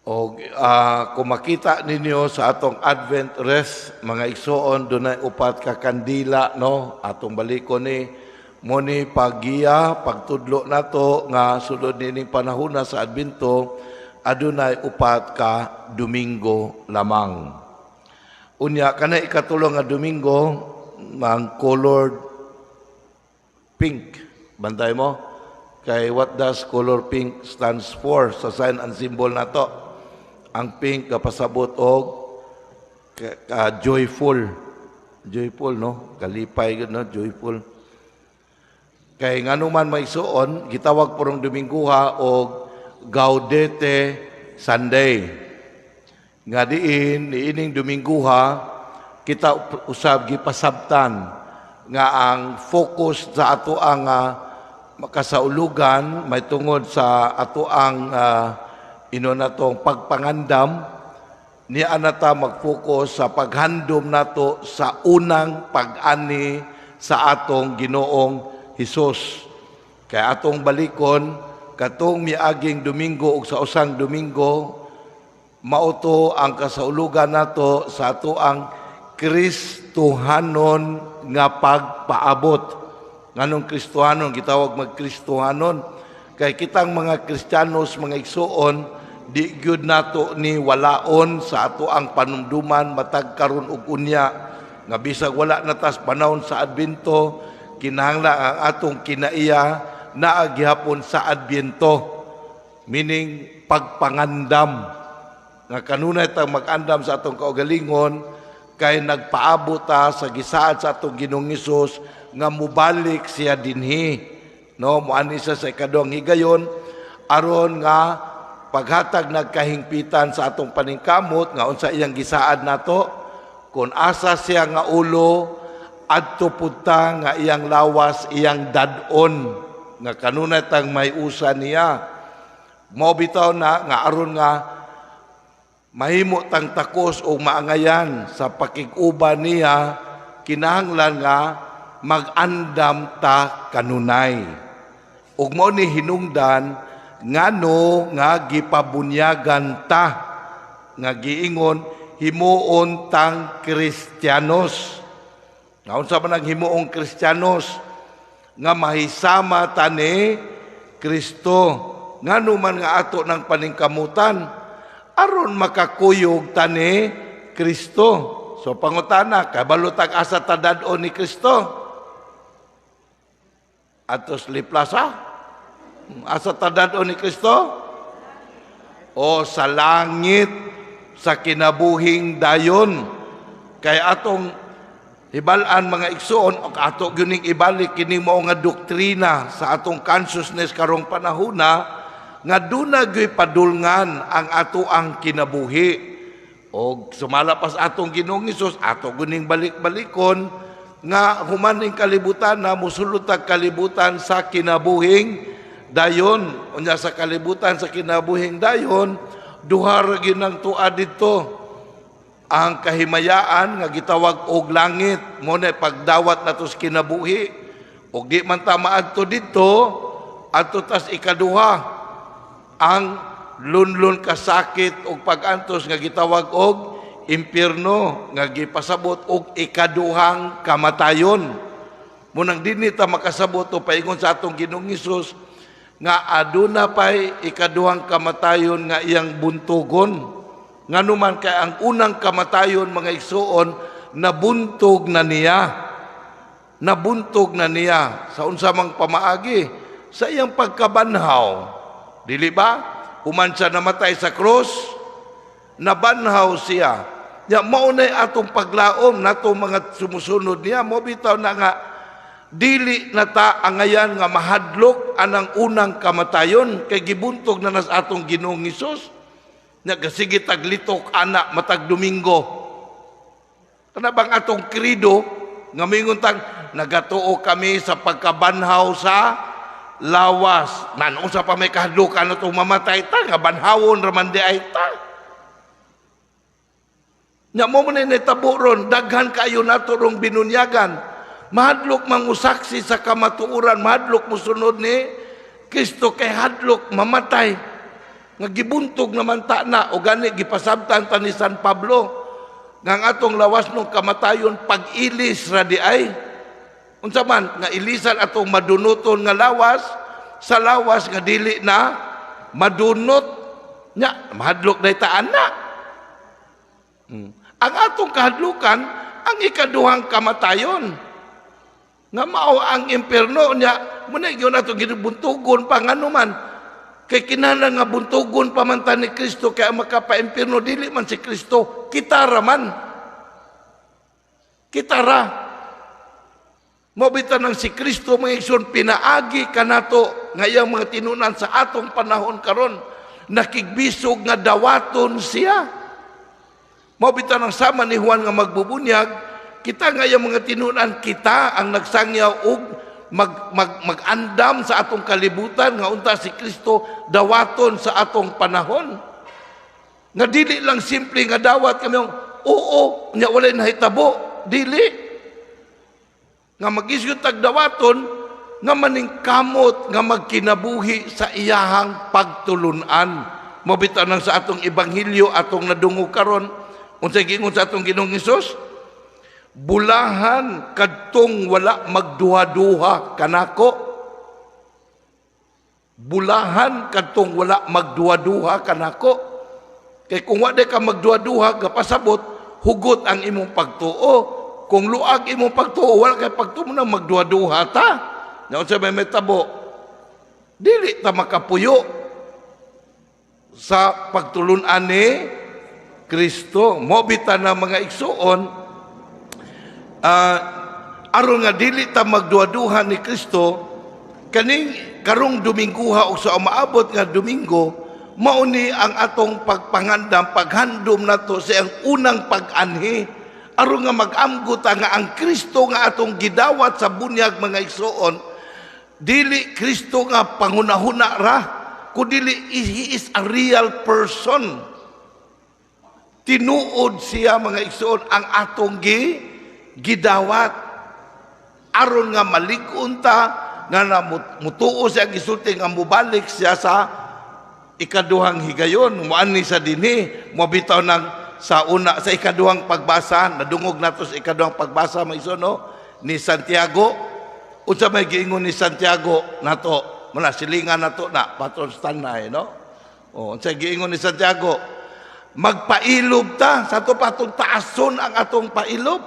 O kung makita ninyo sa atong Advent wreath, mga igsoon, dunay upat ka kandila, no? Atong balikon ni mo ni paggiya, pagtudlo nato nga sulod nining panahona sa Adbento, adunay upat ka Domingo lamang. Unya kana ikatulo nga Domingo mang colored pink. Bantay mo? Kay what does color pink stands for sa sign and symbol nato? Ang pink kapasabot og joyful. Joyful, no? Kalipay gud, no? Joyful. Kay ngano man, maigsuon, gitawag purong Dominguha og Gaudete Sunday. Nga diin niining Dominguha kita usab gipasabtan nga ang focus sa ato ang makasaulugan may tungod sa ato ang ino natong pagpangandam niya nata mag-focus sa paghandom nato sa unang pag-ani sa atong Ginoong Hesus. Kay atong balikon katong miaging Domingo ug sa usang Domingo, mauto ang kasaulugan nato sa ato ang Kristohanon nga pagpaabot. Nganong Kristohanon? Gitawag magkristohanon kay kitang mga Kristiyanos, mga igsuon, di gyud nato ni walaon sa ato ang panumduman matag karon ug unya nga bisag wala na tas panahon sa Adbento, kinahanglan ang atong kinaiya naa gihapon sa Adbyento, meaning pagpangandam nga kanunay tang mag-andam sa atong kaugalingon kay nagpaabot ta sa gisaad sa atong Ginoong Hesus nga mubalik siya dinhi, no? Moani siya sa ikaduhang higayon aron nga paghatag nagkahingpitan sa atong paningkamot nga unsa iyang gisaad nato, kung asa siya nga ulo, adto pud ta nga iyang lawas iyang dad-on, nga kanunay tang may usa niya. Mao bitaw na nga aron nga mahimo tang takos o maangayan sa pakig-uban niya, kinahanglan nga mag-andam ta kanunay. Ug mao ni hinungdan ngano nga gipabunyagan ta nga giingon himuon tang Kristiyanos. Nga unsa man ang himuong Kristiyanos? Nga mahisama ta ni Kristo. Ngano man nga ato ng paningkamutan? Aron makakuyog ta ni Kristo. So pangutana, kabalo tag asa ta dad-on ni Kristo? Atos Lee Plaza? Asa ta dad-on ni Kristo? O sa langit, sa kinabuhing dayon. Kay atong hibal-an, mga igsuon, o ato gyuning ibalik kini mao nga doktrina sa atong consciousness karong panahona nga duna gyuy padulngan ang ato ang kinabuhi. Og sumala pas atong Ginoong Hesus, ato guning balik-balikon nga human ning kalibutan na musulod tag kalibutan sa kinabuhing dayon. Unya sa kalibutan sa kinabuhing dayon, duha ra gyud ang tua didto: ang kahimayaan nga gitawag og langit, mo na pagdawat nato sa kinabuhi, ug di man ta maadto didto, adto tas ikaduha, ang lunlun kasakit og pagantos nga gitawag og impierno, nga gipasabot og ikaduhang kamatayon. Munang dinhi ta makasabot o paingon sa atong Ginoong Hesus nga aduna pay ikaduhang kamatayon nga iyang buntugon. Nganuman kay ang unang kamatayon, mga igsuon, nabuntog na niya. Nabuntog na niya sa unsa mang pamaagi? Sa iyang pagkabanhaw. Dili ba? Human siya namatay sa krus, nabanhaw siya. Ya mao nay atong paglaom nato mga sumusunod niya. Mo bitaw na nga dili na ta angayan nga mahadlok anang unang kamatayon kay gibuntog na nas atong Ginoong Hesus. Nagasige taglitok ana matag Domingo. Kana bang atong credo nga mingon tang nagatuo kami sa pagkabanhaw sa lawas. Nan unsa pa may kahadlukan natong mamatay ta nga banhawon ra man di ay ta? Nya mo man nitabo ron, daghan kayo nato rong binunyagan. Mahadlok mangusaksi sa kamatuoran, mahadlok musunod ni Kristo kay hadlok mamatay. Nga gibuntog naman ta na o gani gipasabtan ta ni San Pablo nga ang atong lawas nung kamatayon pag-ilis ra di ay. Unsa man nga ilisan atong madunuton nga lawas sa lawas nga dili na madunot nya mahadlok day ta ana. Ang atong kahadlukan ang ikaduhang kamatayon nga mao ang impierno nya muna gyud ato ginubuntugon pa ngano man kay kinahanglan nga buntugon pa man ta ni Kristo kay ang makapa-impierno dili man si Kristo, kita ra man, kita ra. Mao bitaw nang si Kristo, mga igsoon, pinaagi kanato nga iyang mga tinunan sa atong panahon karon nakigbisog nga dawaton siya. Mao bitaw nang sama ni Juan nga magbubunyag, kita nga iyang mga tinunan, kita ang nagsangyaw og mag, mag, mag-andam sa atong kalibutan nga unta si Kristo dawaton sa atong panahon. Nga dili lang simple nga dawat kami yung oo, nya walay nahitabo, dili. Nga mag-isgot tag dawaton nga maningkamot nga magkinabuhi sa iyahang pagtulunan. Mao bitaw nang sa atong ebanghelyo atong nadungog karon, unsay giingon sa atong Ginoong Hesus? Bulahan kadtong wala magduha-duha kanako. Bulahan kadtong wala magduha-duha kanako. Kay kung wa ka magduha-duha gapasabot hugot ang imong pagtuo. Kung luag imong pagtuo, wala kay pagtuo na magduha-duha ta. Nya unsa may metabo? Dili ta makapuyo sa pagtulunan ni Kristo. Mao bitaw na, mga igsuon, aron nga dili ta magduha-duha ni Kristo kaning karong Domingguha o sa umaabot nga Domingo, mao ni ang atong pagpangandam, paghandom nato sa ang unang pag-anhi aron nga mag-amgo ta nga ang Kristo nga atong gidawat sa bunyag, mga igsuon, dili Kristo nga panghunahuna ra, kundili he is a real person. Tinuod siya, mga igsuon, ang atong gidawat aron nga malig-on ta nga na mutuo siya gisulti nga mubalik siya sa ikaduhang higayon, muani sa dinhi. Mao bitaw nang sa una, sa ikaduhang pagbasa, nadungog nato sa ikaduhang pagbasa, mga igsoon, no? Ni Santiago, unsa may giingon ni Santiago nato? Muna silingan nato na Patron Stanay, no? Oh, unsa giingon ni Santiago? Magpailob ta sa ato patong taason ang atong pailob,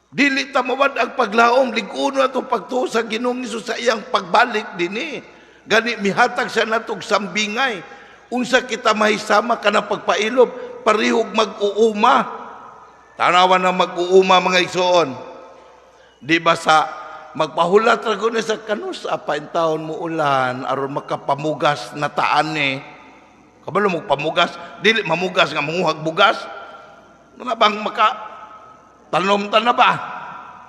dili ta mawad ang paglaom, lig-uno atong pagtuo sa Ginoong Hesus sa iyang pagbalik dinhi. Gani mihatag siya natog sambingay unsa kita mahisama kanang pagpailob, parihog mag-uuma. Tanawan ng mag-uuma, mga igsoon, di ba sa magpahulat ra gud ni sa kanus apa taon mo ulan aron makapamugas na taan ni. Kabalo mo pamugas? Dili mamugas nga manguhag bugas na bang maka tanom ta na ba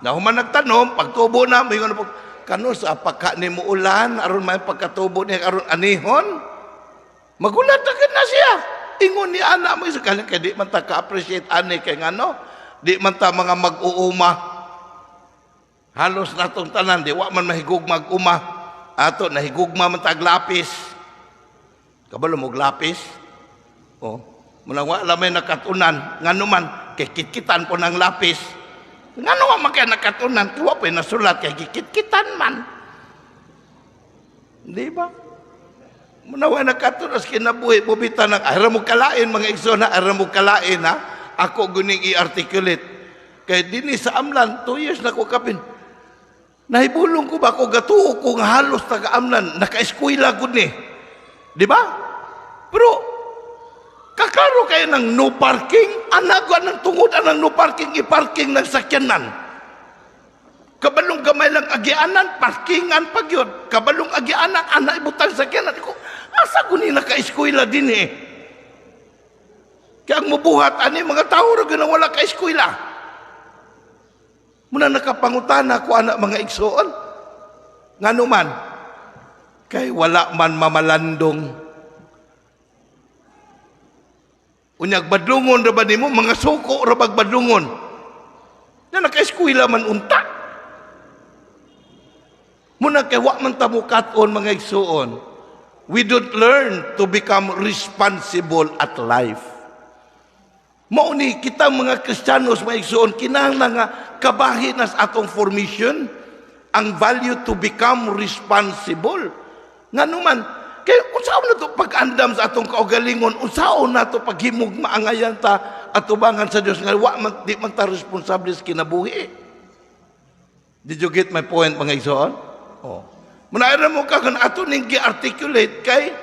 na human nagtanom pagtubo na moingon pag kanus apa ka ni mo ulan aron may pagkatubo ni aron anihon magulat na na siya. Ingon ni ana mo isa kay di man ta ka-appreciate ani kay ngano di man ta mga mag-uuma. Halos natong tanan di wa man mahigug mag-uma. Ato nahigugma man tag lapis. Kabalo mo lapis? Oh, muna wa may nakatunan ngano man kay kitkitan po ng lapis. Ngano wa man kay nakatunan? Wa pa nasulat kay gikitkitan man. Di ba? Muna wa nakatunas kinabuhi bubita ng ara mo kalain, mga igsoon, na ara mo kalain ha. Ako guning i-articulate. Kay dinhi sa Amlan, 2 years na ko kapin. Nahibulong ko ba ko gatuo ko nga halos taga-Amlan, naka-eskwela gud ni. Di ba? Pero kaklaro kayo ng no parking, anak ko ng tungod anang no parking, i-parking ng sakyanan. Kabalong gamay lang agianan, parkingan pag yun. Kabalong agianan, anak ibutang sakyanan. Ko, asa ko ni naka-eskwela din eh. Kaya ang mubuhat, ani mga tao ra gyud wala ka-eskwela. Muna nakapangutana ko anak, mga igsoon. Ngano man? Kay wala man mamalandong. Unyag badlungon ra ba nimo mga suko ra bag badlungon? Na naka-eskwela man unta. Muna kay wa man ta mukat-on, mga igsoon. We don't learn to become responsible at life. Mao ni kita mga Kristiyanos, mga igsoon, kinahanglan nga kabahin na sa atong formation ang value to become responsible. Ngano man, kay unsaon na to pag-andam sa atong kaugalingon, unsaon na to paghimog maangayan ta atubangan sa Dios nga wa man, di man ta responsable sa kinabuhi? Did you get my point, mga igsoon? Oh. Manaira mo ka kung ato ning gi-articulate kay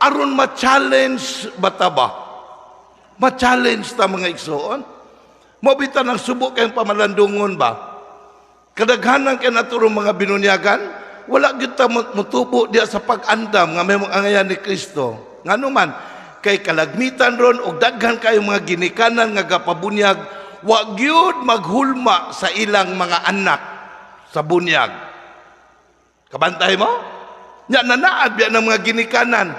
aron ma-challenge bata ba? Ma-challenge ta, mga igsoon. Mao bitaw nang subo kayong pamalandungon ba? Kadaghanan kay naturong mga binunyagan, wala gyud ta mutubo diya sa pag-andam nga may mga angayan ni Kristo. Ngano man, kay kalagmitan ron og daghan kayo mga ginikanan nga gapabunyag, wa gyud maghulma sa ilang mga anak sa bunyag. Kabantay mo? Nya nanaad biya ng mga ginikanan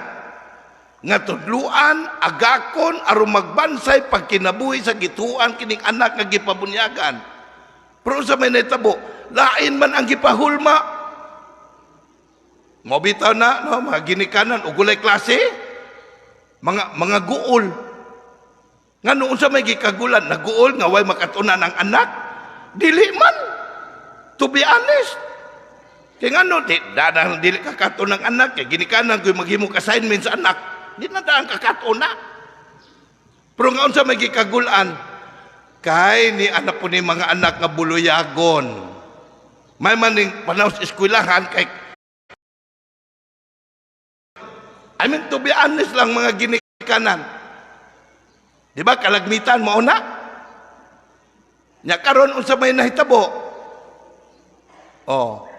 nga tudluan, agakon aron magbansay pagkinabuhi sa gituan kining anak nga gipabunyagan. Pero sa may nahitabo, lain man ang gipahulma. Mao bitaw na, no, mga ginikanan ug gulay klase, mga guol. Ngano, unsa may gikagulan? Naguol nga way makatunan ang anak? Dili man. To be honest. Kay ngano di dadang dili kakaton ang anak, kay ginikanan ko'y maghimo assignment sa anak. Di na daan kakaton na. Pero nga unsa may gikagulan? Kay ni anak po ni mga anak nga buluyagon. May maning panahon sa eskwelahan kay, I mean, to be honest lang, mga ginikanan. Di ba kalagmitan mao na? Nya karon, unsa may nahitabo? Oh.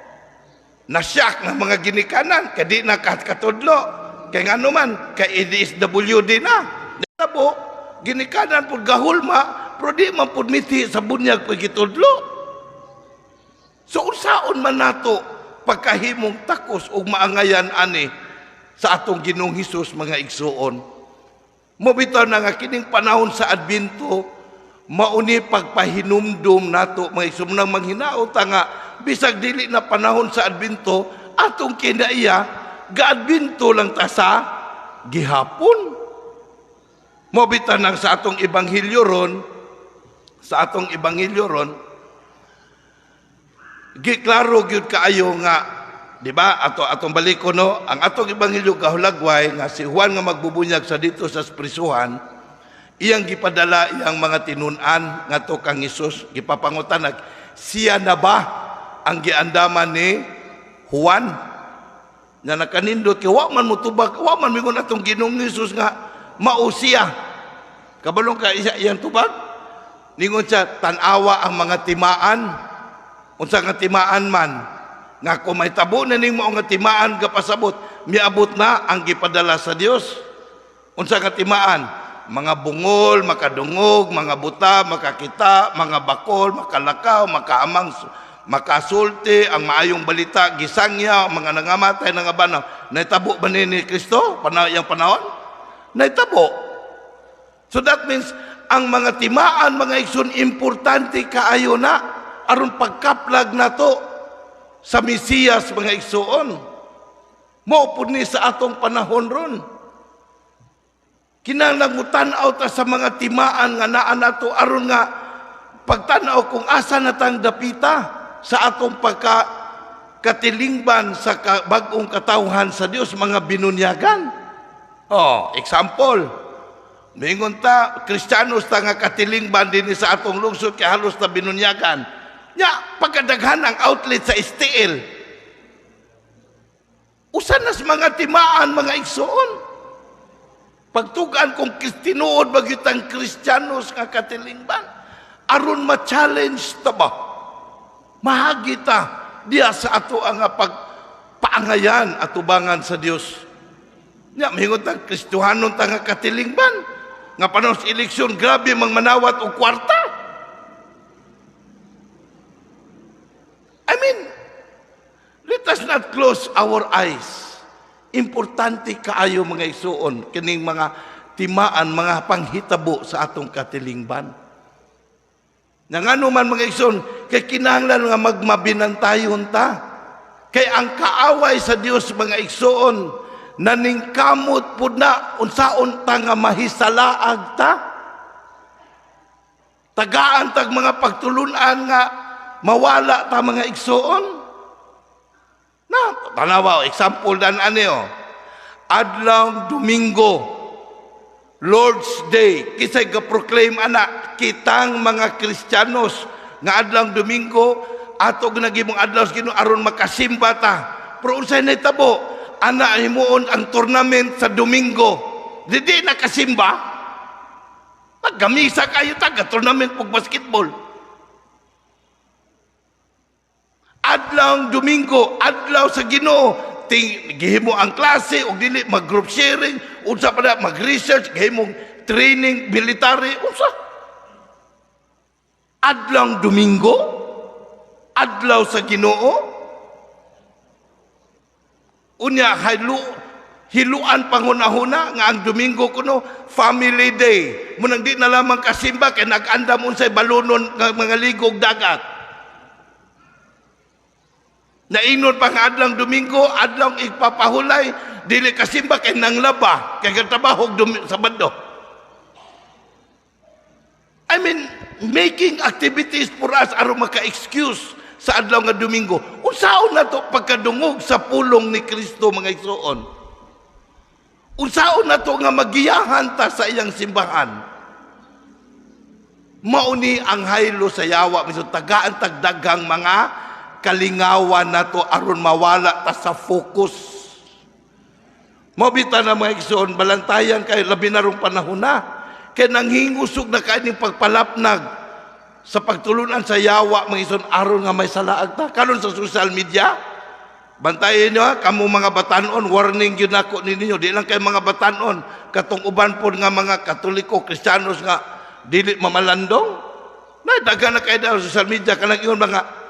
Nasyak nga mga ginikanan kay di na katudlo. Kay ngano man, kay DSWD na. Nahitabo, ginikanan pud gahulma, pero di man pud miti sa bunyag pud gitudlo. So unsaon man nato pagkahimong takos ug maangayan ani sa atong Ginoong Hesus, mga igsuon? Mao bitaw na nga kining panahon sa Adbento, mauni pagpahinumdum nato, mga igsuon, nang manghinaot ta nga bisag dili na panahon sa Adbento, atong kinaiya gaadbento lang ta sa gihapon. Mao bitaw nang sa atong ebanghelyo ron, giklaro gyud kaayo nga, di ba, ato atong baliko, no, ang atong ebanghelyo gahulagway nga si Juan nga magbubunyag sa dito sa prisuhan, iyang gipadala iyang mga tinun-an ngadto kang Hesus, gipapangutanag siya na ba ang giandaman ni Juan nga nakanindot kay wa man motubag, wa man mingon atong Ginoong Hesus nga mao siya. Kabalong ka isa iyang tubag, ningon siya, "Tan-awa ang mga timaan." Unsa nga timaan man? Nga kung may tabo na ning mao nga timaan gapasabot, miabot na ang gipadala sa Dios. Unsa nga timaan? Mga bungol, makadungog, mga buta, makakita, mga bakol, makalakaw, makaamang, makasulti, ang maayong balita, gisangya, mga nangamatay, nangabanaw. Naitabo ba ni Kristo? Panahon, panahon? Naitabo. So that means, ang mga timaan, mga igsoon, importante kaayo na aron pagkaplag nato sa Mesiyas, mga igsoon. Mao pud ni sa atong panahon ron. Kinahanglan mo tan-aw ta sa mga timaan nga naa nato aron nga pagtan-aw kung asa na tang dapita sa atong pagka katilingban sa bag-ong katawhan sa Dios, mga binunyagan. Oh, example. Mingon ta, Kristiyanos ta nga katilingban dinhi sa atong lungsod kay halos ta binunyagan. Nya, pagkadaghan ang outlet sa STL. Usa nas mga timaan, mga igsoon. Pagtugan kung tinuod ba gyud ang Kristiyanos nga katilingban aron ma-challenge ta ba? Mahagi ta diya sa ato ang pagpaangayan atubangan sa Dios. Nya miingon ta Kristohanon ta nga katilingban nga panahon sa eleksyon grabe mang manawat og kwarta. I mean, let us not close our eyes. Importante kaayo, mga igsuon, kining mga timaan, mga panghitabo sa atong katilingban. Nga ngano man, mga igsoon, kay kinahanglan nga magmabinantayon ta. Kay ang kaaway sa Dios, mga igsuon, Naningkamot pud na unsaon ta nga mahisalaag ta. Tagaan tag mga pagtulunan nga mawala ta, mga igsuon. Na, tanawa, example dan ani oh. Adlaw Domingo, Lord's Day, kisay ga-proclaim ana? Kitang mga Kristiyanos, nga adlaw Domingo ato ginagimong adlaw sa Ginoo aron makasimba ta. Pero unsay nahitabo? Ana himuon ang tournament sa Domingo. Di di na kasimba. Paggamisa kayo taga tournament pag basketball. Adlaw Domingo, adlaw sa Ginoo, ting gihimo ang klase og dili mag group sharing, unsa pa na mag-research, gihimong training military, unsa? Adlaw Domingo, adlaw sa Ginoo. Unya hilu hiluan panghunahuna nga ang Domingo kuno family day. Munang di na lamang kasimba kay nag-andam unsay balunon nga mga ligog dagat. Naingon pa nga adlaw Domingo, adlaw igpapahulay, dili kasimba kay nanglaba, kay katrabaho Sabado. I mean, making activities for us aron maka-excuse sa adlaw nga Domingo. Unsaon na to pagkadungog sa pulong ni Kristo, mga igsoon? Unsaon na to nga magiyahan ta sa iyang simbahan? Mauni ang haylo sa yawa, bisan tagaan tagdagang mga kalingawan nato aron mawala ta sa focus. Mao bitaw na, mga igsoon, balantayan kay labi na rong panahon na. Kay nanghingusog na kay pagpalapnag sa pagtulunan sa yawa, mga igsoon, aron nga may salaag ta. Karon sa social media, bantayan nyo ha, kamo mga batanon, warning yun ako ninyo, di lang kay mga batanon, katong uban po nga mga Katoliko, Kristiyanos nga dili mamalandong. Na daghan na kay sa social media kanang ingon mga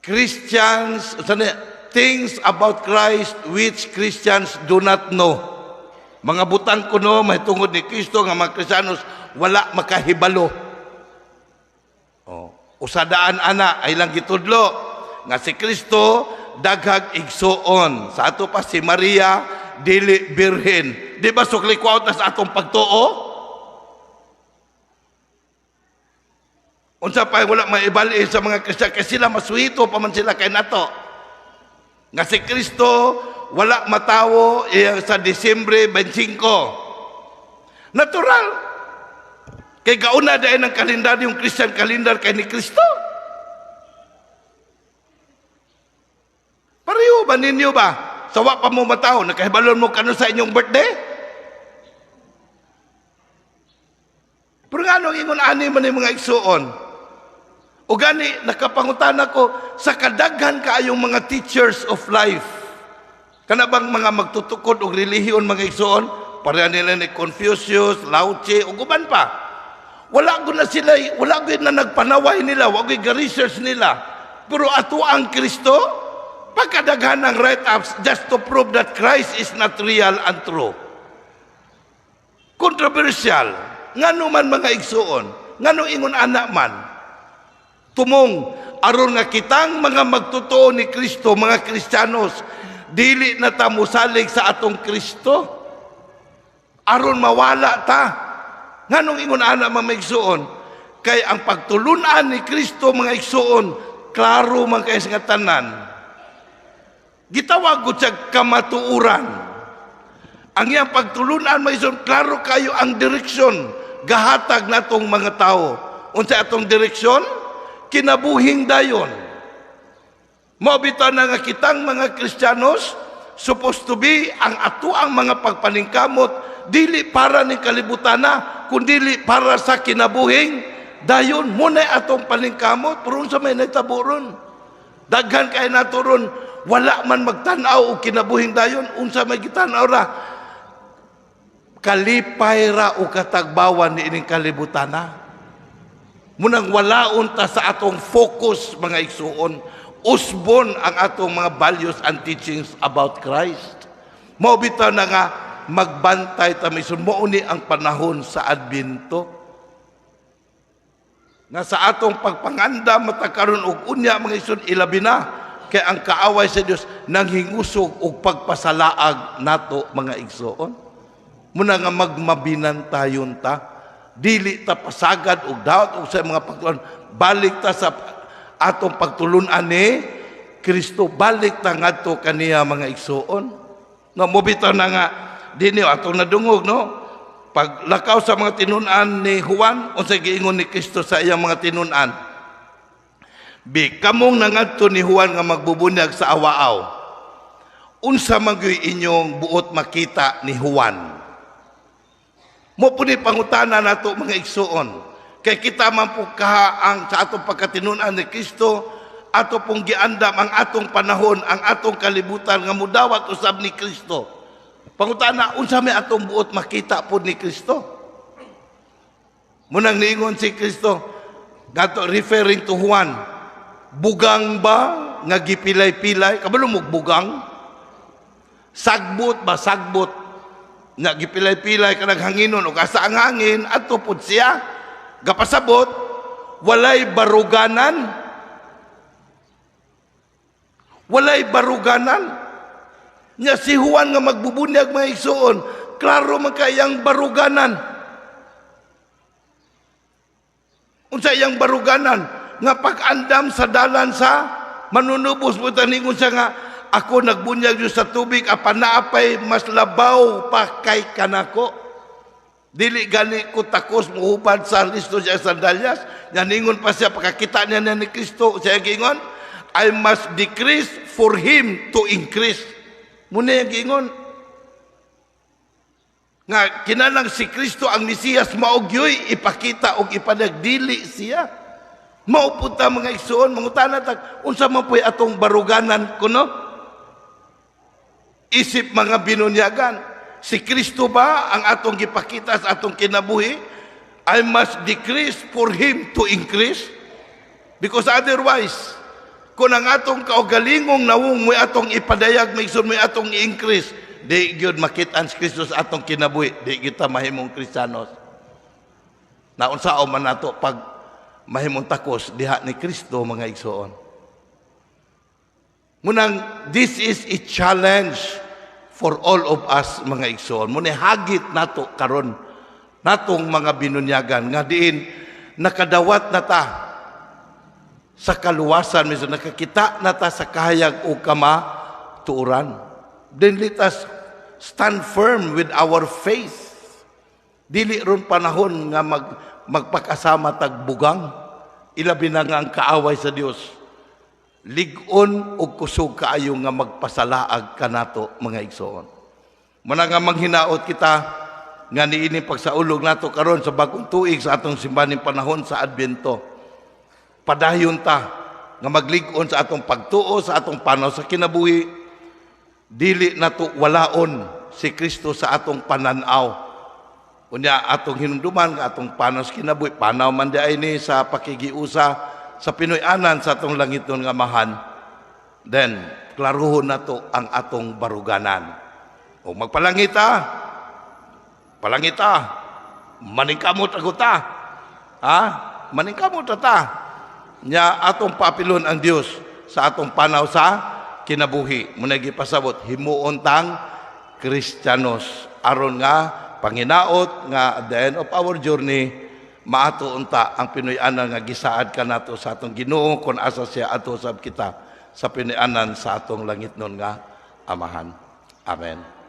Christians, sana, things about Christ which Christians do not know. Mga butang kuno mahitungod ni Kristo nga mga Kristiyanos wala makahibalo. Oh, usadaan ana ay lang gitudlo nga si Kristo daghag igsuon. Sa ato pa si Maria dili birhen. Di ba sukli na sa atong pagtuo? Unsa pa wala maibali sa mga Kristiyan kay sila masuhito pa man sila kay nato. Nga si Kristo wala matawo sa Disyembre 25. Natural. Kay gauna dahil ng kalendaryo yung Christian calendar kay ni Kristo. Pareho ba ninyo ba? Sawa pa mo matawo, nakahibalon mo kano sa inyong birthday? Pero nga nung ingon ani man yung mga igsuon? O gani, nakapangutan ako sa kadaghan kaayong mga teachers of life. Kana bang mga magtutukod og relihiyon, mga igsuon? Pareha nila ni Confucius, Lao Tse, ug uban pa. Wala ko na sila, wala ko na nagpanaway nila, wala ko research nila. Pero ato ang Kristo, pagkadaghan ng write-ups just to prove that Christ is not real and true. Controversial. Ngano man, mga igsuon, ngano ingon anak man? Tumong aron nga kitang mga magtotoo ni Kristo, mga Kristiyanos, dili na ta mosalig sa atong Kristo aron mawala ta. Nganong ingon ana, mga igsuon? Kay ang pagtulunan ni Kristo, mga igsuon, klaro man kay sa tanan. Gitawag ko siya kamatuoran. Ang iyang pagtulunan, mga igsuon, klaro kayo ang direksyon gahatag natong mga tao. Unsa atong direksyon? Kinabuhing dayon. Mao bitaw na nga kitang mga Kristiyanos supposed to be ang ato ang mga pagpaningkamot dili para ni kalibutan na kundi para sa kinabuhing dayon. Muna atong paningkamot, pero unsa may nahitabo ron? Daghan kay nato ron wala man magtan-aw og kinabuhing dayon. Unsa may gitan-aw ra? Kalipay ra o katagbawan ni ining kalibutan na. Munang walaon ta sa atong focus, mga igsuon. Usbon ang atong mga values and teachings about Christ. Mao bitaw na nga magbantay ta mison, mao ni ang panahon sa Adbento. Nga sa atong pagpanganda matag karon og unya, mga igsoon, ilabi na Kay ang kaaway sa Dios nanghingusog og pagpasalaag nato, mga igsoon. Muna nga magmabinantayon ta, dili ta pasagad og dawat og sa mga pagtulunan. Balik ta sa atong pagtulunan ni Kristo, balik ta ngadto kaniya, mga igsoon. No, mobitaw na nga dinhi atong nadungog, no? Paglakaw sa mga tinun-an ni Juan, unsay giingon ni Kristo sa iyang mga tinun-an? "Bi kamong nangadto ni Juan nga magbubunyag sa awaaw. Unsa man gyud inyong buot makita ni Juan?" Mo pud ni pangutana nato, mga igsoon. Kay kita man po kaha ang sa atong pagkatinun-an ni Kristo, ato pong giandam ang atong panahon, ang atong kalibutan nga mudawat usab ni Kristo. Pangutana, unsa may atong buot makita pod ni Kristo? Munang niingon si Kristo, gato referring to Juan, "Bugang ba nga gipilay-pilay?" Kabalo mo bugang? Sagbot ba, sagbot? Nga gipilay-pilay ka naghanginon o asa ang hangin, ato pod siya. Gapasabot, walay baruganan. Walay baruganan. Nya si Juan nga magbubunyag, mga igsoon, klaro man kayang baruganan. Unsa iyang baruganan? Nga pag-andam sa dalan sa manunubos mo, taningon siya nga, "Ako nagbunyag sa tubig apan naapay mas labaw pa kay kanako. Dili gani ko takos muhubad sa listo siya sandalyas." Nya ningon pa siya, pagkakita niya ni Kristo, siya giingon, "I must decrease for him to increase." Muna yung giingon. Nga kinahanglan si Kristo ang Mesiyas mao gyoy ipakita og ipanagdili siya. Mao pud ta, mga igsoon, mangutana ta, unsa man po'y atong baruganan kuno? Isip mga binunyagan, si Kristo ba ang atong gipakita sa atong kinabuhi? I must decrease for him to increase. Because otherwise, kung ang atong kaugalingong nawong mo'y atong ipadayag, may igsoon, mo'y atong i-increase, di gyud makit-an si Kristo sa atong kinabuhi, di kita mahimong Kristiyanos. Naunsaon man nato pag mahimong takos diha ni Kristo, mga igsoon? Munang this is a challenge for all of us, mga igsoon. Muna hagit nato karon natong mga binunyagan nga diin nakadawat na ta sa kaluwasan, minsan nakakita na ta sa kahayag o kamatuoran. Then let us stand firm with our faith. Dili ron panahon nga magpakasama tag bugang. Ilabi na nga ang kaaway sa Dios. Lig-on og kusog kaayo nga magpasalaag kanato, mga igsoon. Muna nga manghinaot kita nga niini pagsaulog nato karon sa bagong tuig sa atong simbahaning panahon sa Adbyento. Padayon ta nga maglig-on sa atong pagtuo, sa atong panaw sa kinabuhi. Dili nato walaon si Kristo sa atong pananaw. Unya atong hinumduman nga atong panaw sa kinabuhi, panaw man di ay ni sa pakigiusa sa Pinoy-anan sa atong langitnon nga Amahan. Then klaruhon nato ang atong baruganan. O magpalangita, palangita, maningkamot ako ta. Ha? Maningkamot ta. Nya atong paapilon ang Dios sa atong panaw sa kinabuhi. Muna gipasabot, himuon tang Kristiyanos aron nga panginaot nga at the end of our journey maato unta ang Pinoy-anan nga gisaad kanato sa atong Ginoo kung asa siya ato sab kita sa Pinoy-anan sa atong langitnon nga Amahan. Amen.